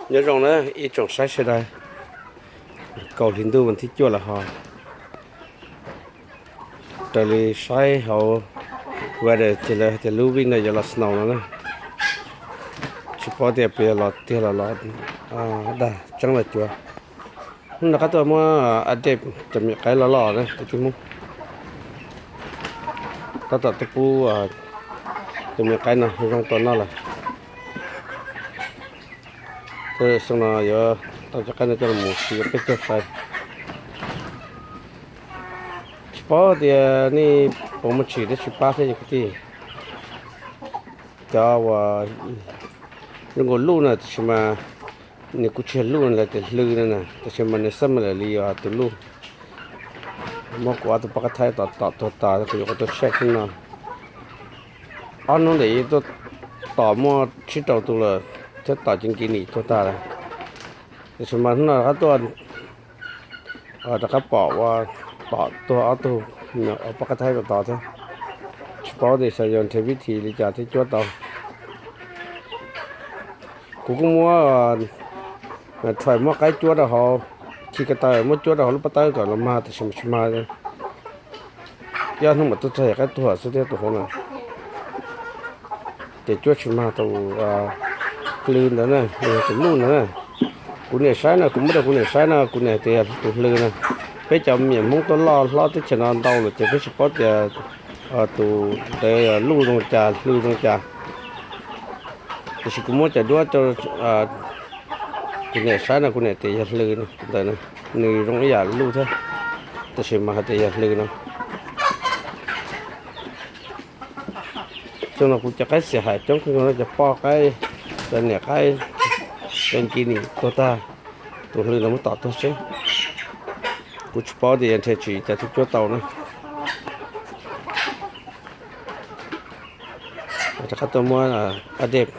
Nyob zoo na ib tsoom saib sawv daws, kaum hli ntuj vas thib cuaj lawm ho raws li saib hauv weather ces lawv hais tias lub vij no yuav los snow no na. Tsis paub tias puas yog los tiag los los dag tseeb los cuav. Hnub no rov qab tuaj muab update cov me qaib loj loj na kwv tij Hmoob. Tab tom tuaj pub cov me qaib no zoo tau noj lawm. Xyoo no yuav tau cov qaib no coj los mus siv peb caug fais. Tsis paub tias nej puas muaj tsim thiab tsis pab thiab cov kwv tij. Cov uas zoo nkaus luj na tab sis mas nws kuj tsis yog luj, lawv tias hlw no na, tab sis mas nws xab ma lawm li tus luj. Muab kuv ob tug poj qab thaib tom tom tuag tas, kuv yuav ua tau tshaj xwb no. Ob hnub ntawd tuaj tom muaj tsib rau tus lawm, thiab tom ceev kiv nim tuag tas lawm. Tab sis mas hnub no rov qab tuaj, rov qab pom ua tom tuag ob tug poj qab thaib tom tod thiab. Tsis paub tias xyov yuav nrhiav vib thim li cas thiaj cuab tau. Kuv kuj muab try muab qaib cuab rau hauv, khi ko taw muab cuab rau hauv lub pob tawb kom los mag tab sis mas tsis mag. Ob hnub mam tuaj txog yog qaib tuag xwb thiab tus hauv na. Ces cuab tsis mag tus hlw ntawd na, tus luj ntawd na. Kuv niam saib no, kuv muab rau kuv niam saib no, kuv niam tias tus hlw na. Peb cov me nyuam Hmoob tuaj loj hlob teb chaws no ntau lawm ces peb tsis paub tias tus ntawd luj zoo cas hlw zoo cas. Tiam sis kuv muab cov duab rau kuv niam saib no, kuv niam tias yog hlw no, tus ntawd na, nws zoo ib yam luj thiab, tab sis mas hais tias yog hlw no. Xyoo no kuv cov qaib xiam hais coob kawg nkaus no, cov poj qaib, cov niam qaib, ceev kiv nim tuag tag, tus hlw no muab tom tuag xwb. Kuv tsis paub tias yuav nrhiav tsim cas thiaj cuab tau na. Rov qab tuaj muab update.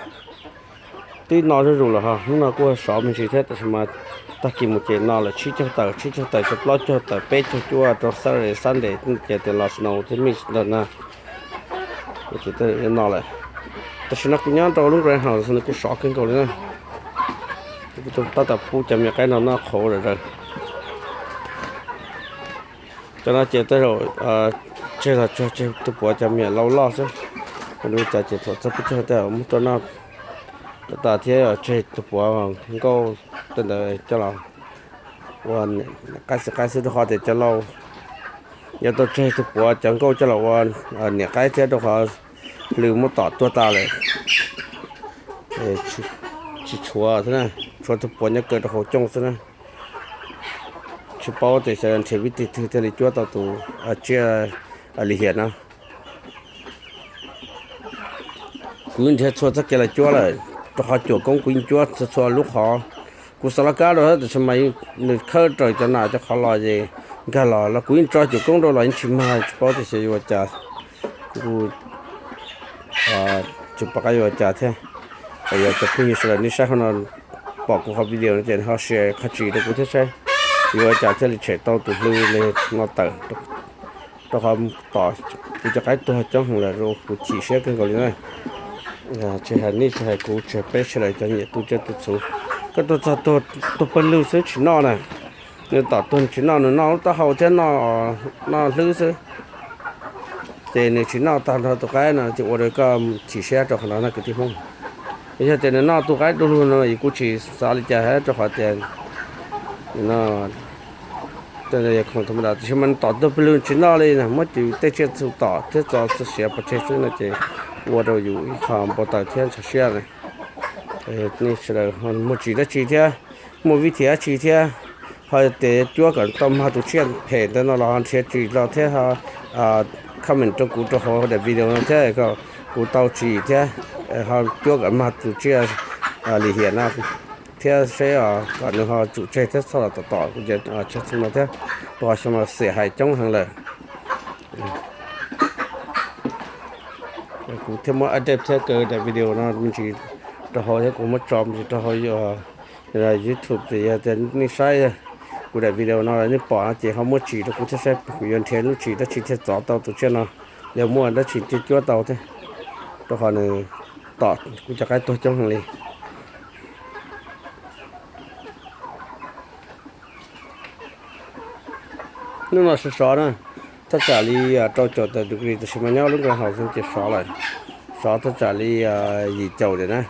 Twb no zuj zus lawm ho, hnub no kuj sov me ntsis thiab tab sis mas tag kis mus ces no lawm tsib caug tawm, tsib caug tawm, plaub caug tawm, peb caug cuaj rau Saturday, Sunday ces tias los snow thiab mix ntawm na. Ces no lawm. Tam sim no kuv nyob rau lub ground house no kuj sov kawg nkaus li na. Tab tom pub cov me qaib no noj qhauv zom zaws. Cov no ces tej zaum tseg los tsuag tseg tus puav cov me nyuam lau loj xwb. Ua li cas ces thaum txog peb caug tej zaum muab tuaj noj tas thiab tseg tus puav nkauj tej ntawd coj los ua qaib xwb qaib xwb rau qhov tias cov lau yuav tau tseg tus puav cov nkauj coj los ua niam qaib thiab rau qhov hlw muab tom tuag tas lawm. Tsis tshuav xwb na, tshuav tus puav nyob kaw rau hauv cooj xwb na. Tsis paub tias xyov nrhiav vib tig twg thiaj li cuab tau tus tsiaj lim hiam no. Kuv nrhiav txhua txoj kev los cuab lawm, rau qhov cuam koob kuv yeej cuab txhua txhua lub qhov. Kuv xav los kab rau tab sis mas nws khawb raws cov nam cov qhov los ces nkag los los kuv yeej tso cuam koob rau los yeej tsis mag, tsis paub tias xyov yuav ua cas. Kuv tsis pom qab yuav ua cas thiab. Yog cov phooj ywg sawv daws nej saib qhov no pom kuv qhov video no ces ho share qhov tsis rau kuv thiab saib yuav ua cas thiaj li tshem tau tus hlw li no tawm. Rau qhov tom kuv cov qaib tuag coob heev lawm, kuv chim siab kawg nkaus li na. Tsis hais nej tsis hais kuv tsis hais peb sawv daws cov nyiam tu tsiaj tu txhuv, koj tuaj txog tuag pawg lug xwb tsis noj na. Nws tom tuag tsis noj, nws noj lub taub hau thiab noj hlwb xwb. Ces nws tsis noj tag nrho tus qaib no ces ua rau koj chim siab rau qhov no na kwv tij Hmoob. Yog tias nws noj tus qaib du lug no es kuv tsis xav li cas rau qhov tias no yog khoom thaum ntawd tiam sis mas nws tom tuag pawg lug tsis noj li, muab cov tej tsiaj txhu tom thiab txo txo siav pov tseg xwb no ces ua rau yus ib qho npau taws thiab ntshaw siab na. Nej sawv daws muaj tsim dab tsi thiab, muaj vib thim dab tsi thiab, ho tias cuab kom tau mag tus tsiaj phem ntawd no los ho nrhiav tsim los thiab ho comment rau kuv rau hauv daim video no thiab kom kuv tau tsim thiab ho cuab kom mag tus tsiaj lim hiam no thiab seb kom nws ho tsum tseg thiab txhob los tom tom kuv cov tsiaj txhu no thiab, rau qhov xyoo no xiam hais coob heev lawm. Kuv thiaj muab update thiab kaw daim video no me ntsis rau hauv thiab kuv muab tso me ntsis rau hauv YouTube ces yog tias nej saib kuv daim video no nej pom no ces ho muaj tsim rau kuv thiab saib kuv yuav nrhiav lub tsim dab tsi thiaj txov tau tus tsiaj no, yog muaj dab tsi thiaj cuab tau thiab, rau qhov nws tom kuv cov qaib tuag coob heev li. Hnub no sov sov na, thaj tsam li rau caum tawm degree tab sis mas nyob lub nroog Hauv Xeev ces sov lawm, sov thaj tsam li yim caum tiam na.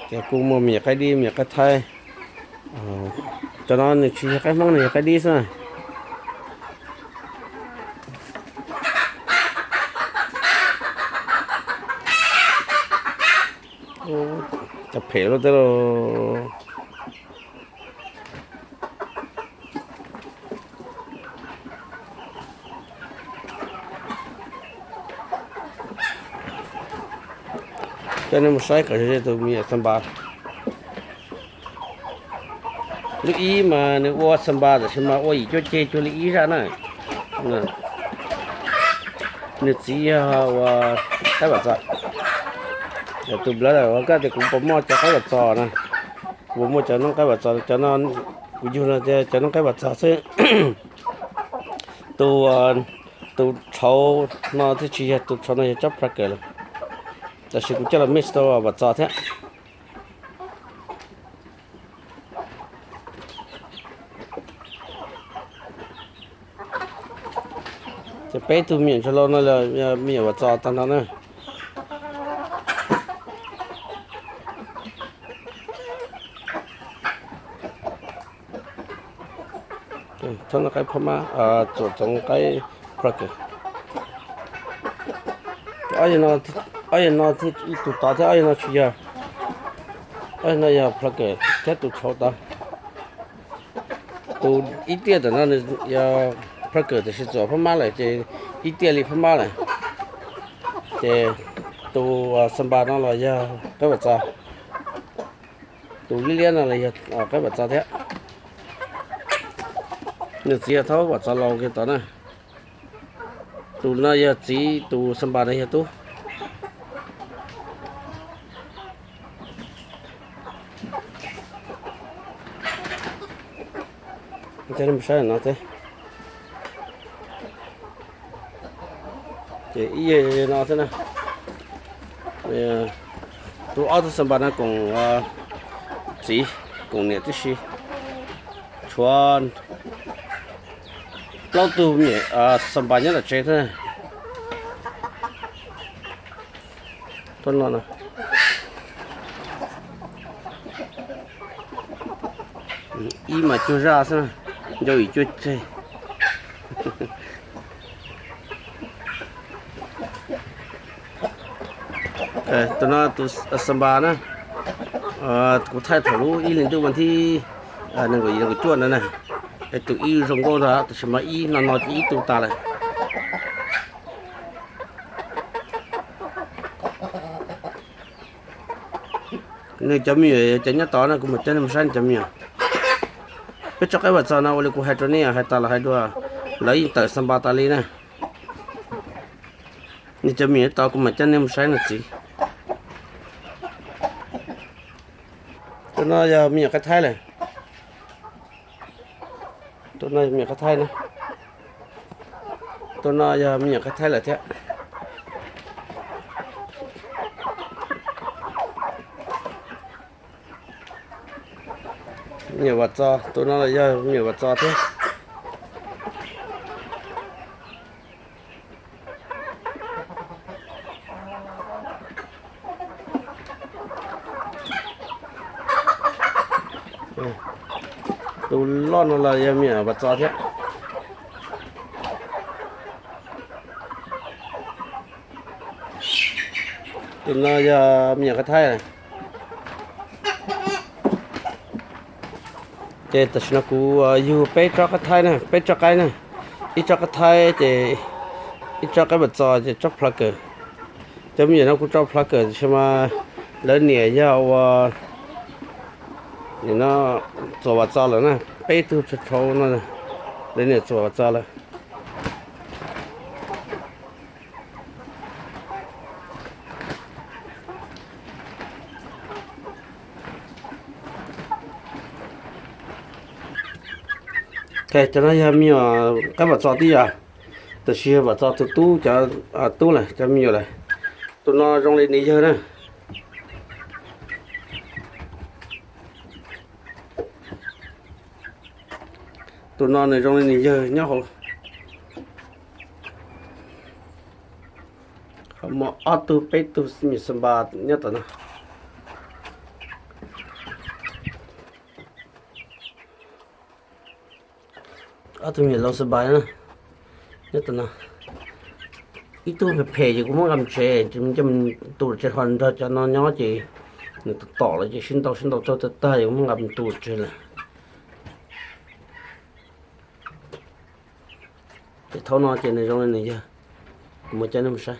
Ces kuj muaj me nyuam qaib dib me nyuam qaib thaib. Cov no nws tsis yog qaib Hmoob, nws yog qaib dib xwb na. Cov phem luaj tej lauj. Coj nej mus saib kom ze tus me nyuam xa npas. Lub ib mas nws ua xa npas tab sis mas ua yim cuaj ceg cuag li ib zaj na. Nws txiv yog ua qaib vam txos. Tus nplawv lawm ua kaj tias kuv puas muaj cov qaib vam txos na. Kuv muaj cov noob qaib vam txos, cov no kuv yug no tias cov noob qaib vam txos xwb. Tus, tus tshauv no thiaj tsis yog, tus tshauv no yog tsob plucker lawm, tab sis kuv coj los mix tau vam txos thiab. Ces peb tug me nyuam ntsuag laus no los me nyuam vam txos tag nrho na. Txhob no qaib phab mab, txuam txoov qaib plucker. Ob yam no, ib tug tod thiab ob yam no tsis yog. Ob yam no yog plucker thiab tus tshauv tod. Tus ib tiaj ntawm no nws yog plucker tab sis txuam phab mab lawm ces ib tiaj li phab mab lawm. Ces tus xa npas no los yog qaib vam txos. Tus liab liab no los yog qaib vam txos thiab. Nws txiv yog thaub vam txos laus kiag tod na. Tus no yog txiv, tus xa npas no yog tub. Saib no thiab. Ces ib yam no thiab na. Tus ob tug xa npas no koom txiv koom niam tib si. Tshuav plaub tug me nyuam xa npas nyob tom tsev thiab. Ib mas cuag zaj xwb, ncau yim cuaj ceg. Tus no tus xa npas na, kuv thaij thaum lub ib hlis ntuj vas thib nees nkaum yim nees nkaum cuaj ntawd na. Es tus ib zoo nkauj ntag tab sis mas ib no no ces ib tug tas lawm. Nws cov me nyuam cov nyob tod no kuv mam coj nej mus saib nws cov me nyuam. Peb tsob qaib vam txos no ua li kuv hais rau nej hais tas los hais dua, lawv yeej tawm xa npas tas li na. Nws cov me nyuam tod kuv mam coj nej mus saib nws txiv. Tus no yog me nyuam qaib thaib lawm. Tus no yog me nyuam qaib thaib na. Tus no yog me nyuam qaib thaib lawm thiab. Me nyuam vam txos, tus no los yog me nyuam vam txos thiab. Tus loj no los yog me nyuam vam txos thiab. Tus no yog me nyuam qaib thaib. Ces tam sim no kuv yug peb tsob qaib thaib na, peb tsob qaib na, ib tsob qaib thaib ces ib tsob qaib vam txos ces tsob plucker. Cov me nyuam no kuv tso plucker tiam sis mas lawv niam yog ua txuas vam txos lawm na, peb tug tshauv no lawv niam txuas vam txos lawm. Cov no yog me nyuam qaib vam txos tib yam, tab sis vam txos tus tub, cov tub lawm, cov me nyuam lawm. Tus no zoo li niam yawg na. Tus no nws zoo li nws yawg nyob hauv. Muaj ob tug peb tug me nyuam xas npas nyob tom no. Ob tug me nyuam laus xas npas na, nyob tom no. Ib tug phem phem ces kuv muab nqa mus tsev, coj mus tu tsev ho nrog cov no nyob ces nws tom tom lawm ces sib ntaus sib ntaus tag tag tag ces kuv muab nqa mus tu tsev lawm. Ces thaum no ces nws zoo li nws yog, kuv muab coj nej mus saib.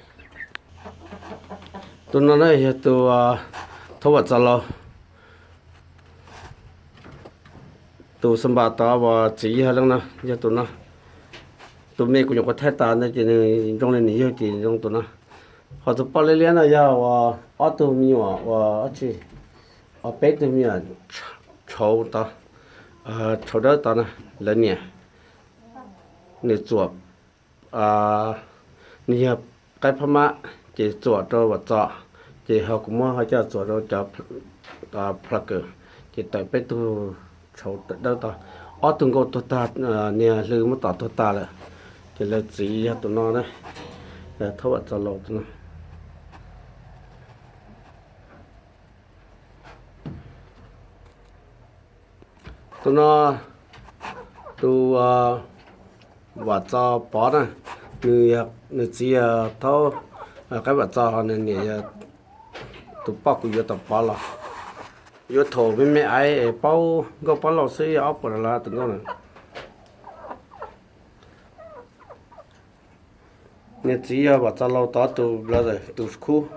Tus no na yog tus thaub vam txaus laus. Tus xas npas tod uas txiv yawg leej no yog tus no. Tus me kuv nyuam qhuav thaij tas ntawd ces nws zoo li nws yawg ces zoo tus no. Ho tus poj liab liab no yog uas ob tug me nyuam uas ob tsi, ob peb tug me nyuam tshauv tod, tshauv dawb tod na, lawv niam, nws txuam, nws yog qaib phab mab, ces txuam rau Vam Txos, ces ho kuv muab ho coj txuam rau cov phlawv kawm, ces tawm peb tug tshauv dawb tod. Ob tug nkauj tuag tag, niag hlw muab tom tuag tas lawm, ces lawv txiv yog tus no na, thaub Vam Txos laus tus no. Tus no, tus Vam Txos Pov na, nws, nws txiv yog thaub qaib Vam Txos, ho nws niam yog tus poj kuv yuav tom Pov los. Yuav thaum me me aiv es paub nkauj paub laus xwb, yog ob puas dollar tus nkauj na. Nws txiv yog Vam Txos laus tod tus brother, tus khub.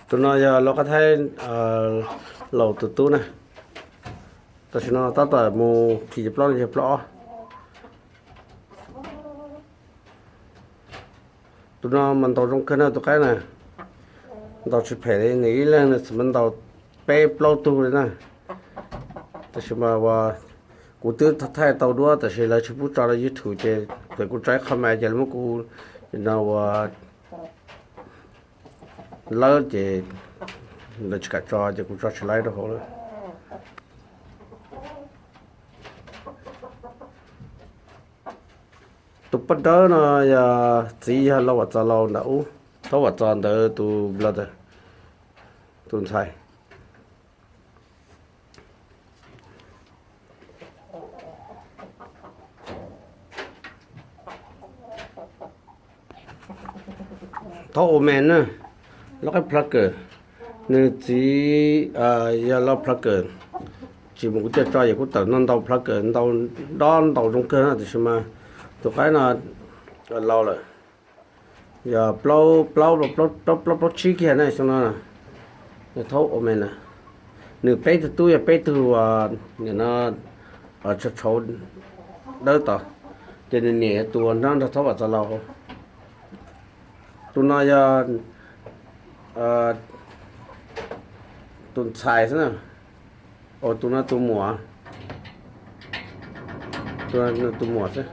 Tus no yog Lauj Qab Thaib laus tus tub na. Tam sim no tab tom mus khi cov plaub no yog plaub ob. Tus no mas ntaus zoo kawg na tus qaib na. Ntaus tsis phem li, nws ib leeg nws txawm mas ntaus peb plaub tug li na. Tab sis mas uas kuv twb thaij tau duab tab sis lawv tsis pub tso rau YouTube ces thaum kuv tso ib qho mas ces lawv muab kuv no ua lawb ces lawv tsis kam tso ces kuv tso tsis laib rau hauv lawm. Tus poj dawb no yog txiv yog Lauj Vam Txos laus ntawm ub, thaub Vam Txos ntawd tus brother, tus ntxhais. Thaub Ua Me na, Lauj Qab Plhov Kawm, nws txiv yog Lauj Plhov Kawm. Tsis mus kuv coj tso yog kuv tawm no ntaus Plhov Kawm ntaus dob ntaus zoo kawg no tiam sis mas tus qaib no laus lawm, yog plaub, plaub, plaub, plaub tsib kiag na xyoo no. Thaub Ua Me na, nws peb tug tub yog peb tug, nim no tshauv tshauv dawb tod, ces nws niam yog tus uas nyob nrog thaub Vam Txos laus. Tus no yog tus ntxhais xwb na, tus no tus muam, tus muam xwb.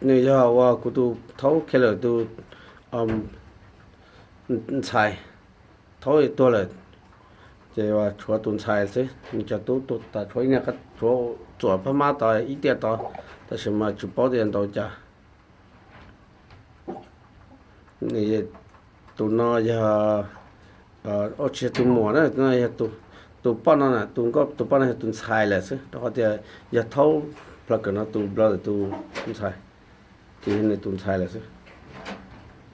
Nws yog uas kuv tus thaub khiav lawm tus ntxhais, thaub tuag lawm, ces tshuav tus ntxhais xwb, nws cov tub tuag tas tshuav ib niag, tshuav txuam phab mab tod ib tiaj tod, tab sis mas tsis paub tias ntaus cas. Tus no yog, tsis yog tus muam na, tus poj no, tus nkauj tus poj no yog tus ntxhais lawm xwb, rau qhov tias yog thaub Plhov Kawm no tus brother tus ntxhais, ces yog nws tus ntxhais lawm xwb.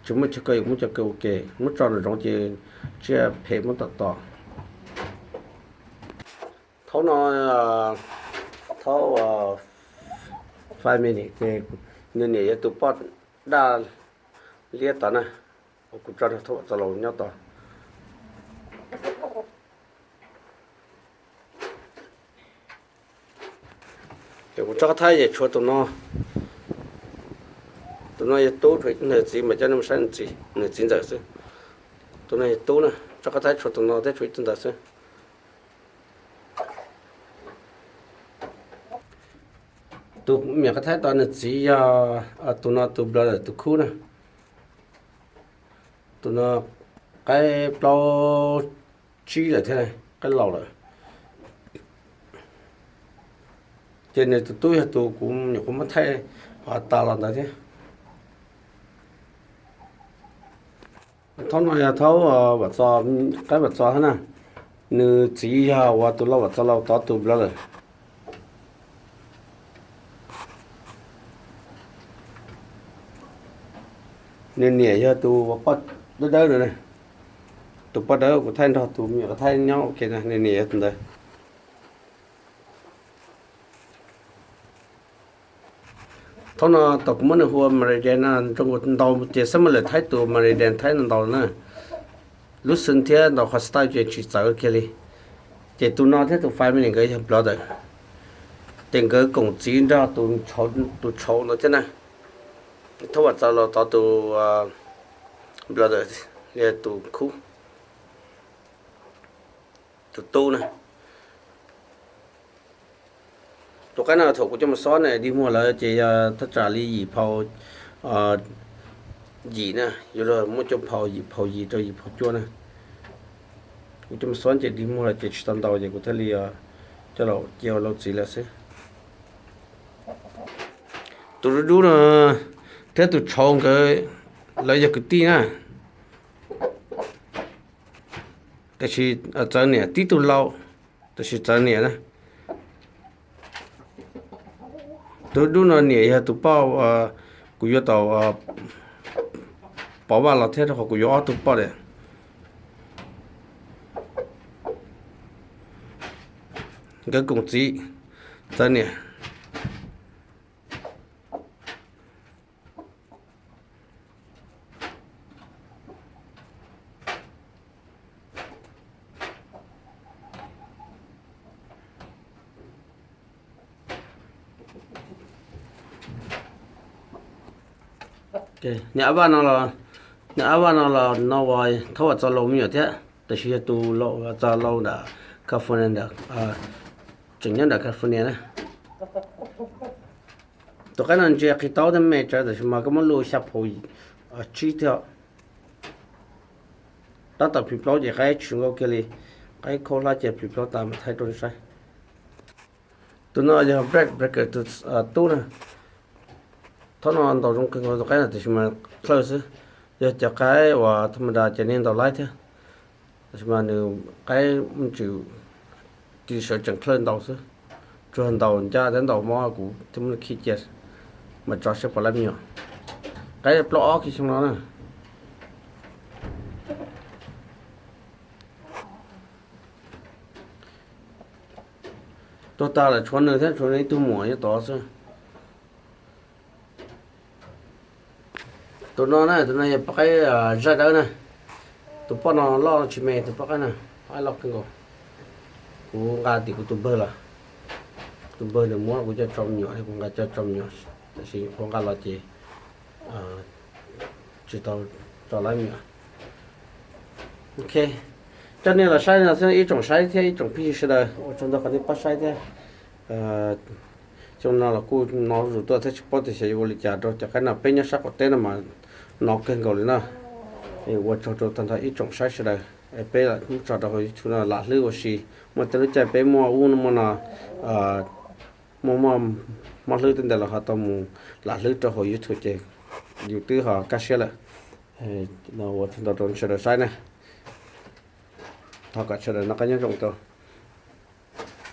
Tsis muaj chaw kaw, muab cov kaw ua ke, muab tso nraum zoov ces tsiaj phem muab tom tom. Thaub no, thaub family ces nws niam yog tus poj daj liab tod na, uas kuv tso nrog thaub Vam Txos laus nyob tod. Ces kuv tsob qab thaib ces tshuav tus no, tus no yog tub, tshuav ib tug ntawm txiv mas coj nej mus saib nws txiv ntxawm xwb. Tus no yog tub na, tsob qab thaib tshuav tus no thiab tshuav ib tug ntawd xwb. Tus me nyuam qhav thaib tod nws txiv yog tus no tus brother tus khub na. Tus no qaib plaub tsib lawm thiab, qaib laus lawm. Ces nws tus tub yog tus kuv nyuam qhuav muab thaij tas los ntawd thiab. Thaub no yog thaub qaib Vam Txos thiab na. Nws txiv yog uas tus lau Vam Txos laus tod tus brother. Nws niam yog tus poj dawb dawb no. Tus poj dawb kuv thaij nrog tus me nyuam qhav thaib nyob ua ke na, nws niam yog tus ntawd. Thaum no tau kuv muab nws hu ua Meridian no, nrog ntaus ces xab maj lawm thaib tus Meridian thaib no ntaus na. Lub xwm thiab ntaus qhov style ces tsis txawv kiag li. Ces tus no thiab tus family nkawd yog brother. Ces nkawd koom txiv nrog tus tshauv no thiab na. Thaub Vam Txos laus tod tus brother, tus khub, tus tub na. Tus qaib no thaum kuv coj mus xob na dig muag lawm ces yog thaj tsam li yim phau yim na, yuav luag muaj cuaj phau, yim phau yim rau yim phau cuaj na. Kuv coj mus xob ces dig muag lawm ces tsis tau ntaus ces kuv thiaj li coj los cia ua lau txiv lawm xwb. Tus dub dub no thiab tus tshauv nkawd, lawv yog kwv tij na. Tab sis txawv niam, tib tug laus, tab sis txawv niam na. Tus dub no niam yog tus poj, kuv yuav tau Pov Vaj los thiab rau qhov kuv yuav ob tug poj tiag. Nkawd koom txiv, txawv niam. Niam ab vaj no los, niam ab vaj no los no uas Thaub Vam Txos laus me nyuam thiab, tab sis yog tus laus Vam Txos laus nram California, tseem nyob nram California na. Tus qaib no ntsia qis taub thiab me tsawv tab sis mas koj muab luj xya phau tsib thiab. Tab tom plhis plaub ces qaib tsis zoo nkauj kiag li, qaib khaub hlab ces plhis plaub tas mas thaij rau nej saib. Tus no yog Black Breaker tus tub na. Thaum no ntaus zoo kawg nkaus tus qaib no tab sis mas dawb xwb. Yog cov qaib uas tha ma da ces nej ntaus laib thiab, tab sis mas nws qaib muaj tswv, ris sawv tseem dawb ntaus xwb. Tsuas ntaus ncaj thiab ntaus mob kuv thiaj muab nws khij cia, mas tso saib puas laib me nyuam. Qaib plaub ob kiag xyoo no na. Tuag tas lawm tshuav nws thiab tshuav nws ib tug muam nyob tod xwb. Tus no na, tus no yog poj qaib zaj dawb na. Tus poj no loj tsis me, tus poj qaib na, poj qaib loj kawg nkaus. Kuv nqa tim kuv tus npawg los, kuv tus npawg nws muab kuv coj tso me nyuam thiab kuv nqa coj tso me nyuam, tab sis nyuam qhuav nqa los ces tsis tau tso laib me nyuam. Ok, coj nej los saib no xwb ib tsoom saib thiab ib tsoom phooj ywg sawv daws, ua tsaug ntau qhov nej pab saib thiab. Xyoo no los kuj hnov zuj zus tuaj thiab tsis paub tias xyov yuav ua li cas rau cov qaib no, peb nyob sab qaum teb no mas hnov kawg nkaus li no. Ua tsaug rau tag nrho ib tsoom saib sawv daws, peb lam muab tso rau hauv YouTube no lam hlwb ua si, muaj tej lub caij peb muaj ub muaj no, muaj muaj mob hlwb tej ntawd los ho tau mus lam hlwb rau hauv YouTube ces yus twb ho kaj siab lawm. Ua tsaug ntau rau sawv daws saib na. Thov kom sawv daws noj qab nyob zoo rau.